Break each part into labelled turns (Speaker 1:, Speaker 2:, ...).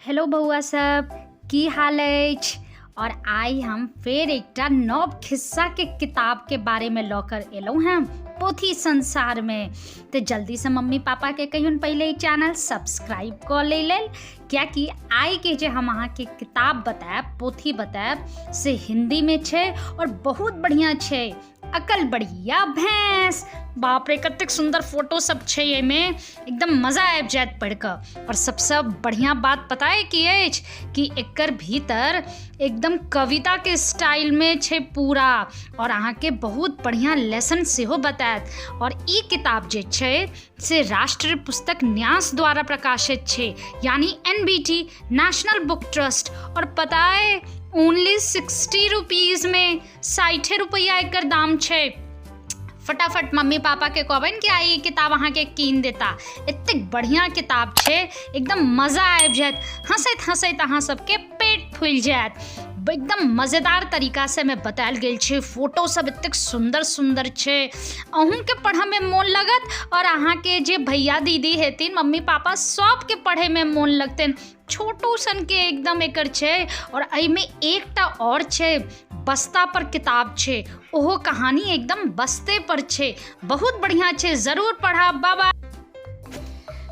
Speaker 1: Hello बौआ सब, की हाल अछि? और आइ हम फेर एकटा नव खिस्साके किताबके बारेमे लऽ कर एलहुँ हेँ पोथी संसारमे। तऽ जल्दीसँ मम्मी पापाके कहियौन पहिले ई चैनल सब्सक्राइब कऽ लै लेल, कियाकि आइके जे हम अहाँके किताब बतायब, पोथी बतायब, से हिन्दीमे छै और बहुत बढ़िआँ छै। अकल बढ़िया भैंस। बाप रे, कतेक सुन्दर फोटो सब छै एहिमे, एकदम मजा आबि जायत पढ़ि कऽ। और सबसँ बढ़िया बात पता है की अछि? कि एकर भीतर एकदम कविता के स्टाइल में छै पूरा, और अहाँके बहुत बढ़िया लेसन सेहो बतायत। और ई किताब जे छै से राष्ट्रीय पुस्तक न्यास द्वारा प्रकाशित छै, यानी NBT, national book trust. और पता है, ओनली 60 रुपीज में, 60 रुपैआ एकर दाम छै। फटाफट मम्मी पापा के कहबनि कि आइ ई किताब अहाँके कीन देता। एतेक बढ़िआँ किताब छै, एकदम मजा आबि जायत, हँसैत हँसैत अहाँ सबके पेट फुलि जायत। एकदम मजेदार तरीकासँ एहिमे बतायल गेल छै, फोटो सब एतेक सुन्दर सुन्दर छै, अहूँके पढ़ऽमे मोन लगत और अहाँके जे भैया दीदी हेथिन, मम्मी पापा, सबके पढ़ैमे मोन लगतनि। छोटो सनके एकदम एकर छै। और एहिमे एकटा और छै, बस्ता पर किताब छै, ओहो कहानी एकदम बस्ते पर छै, बहुत बढ़िया छै, जरूर पढ़ब। बाय।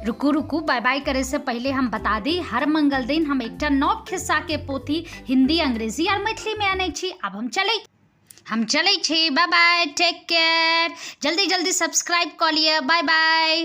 Speaker 1: रुकू रुकू, बाय बाय करे से पहले हम बता दी, हर मंगल दिन हम एकटा नव खिस्सा के पोथी हिंदी, अंग्रेजी और मैथिली में आनै छी। आब हम चलै छी। बाय बाय, टेक केयर। जल्दी जल्दी सब्सक्राइब कऽ लिअ। Bye bye.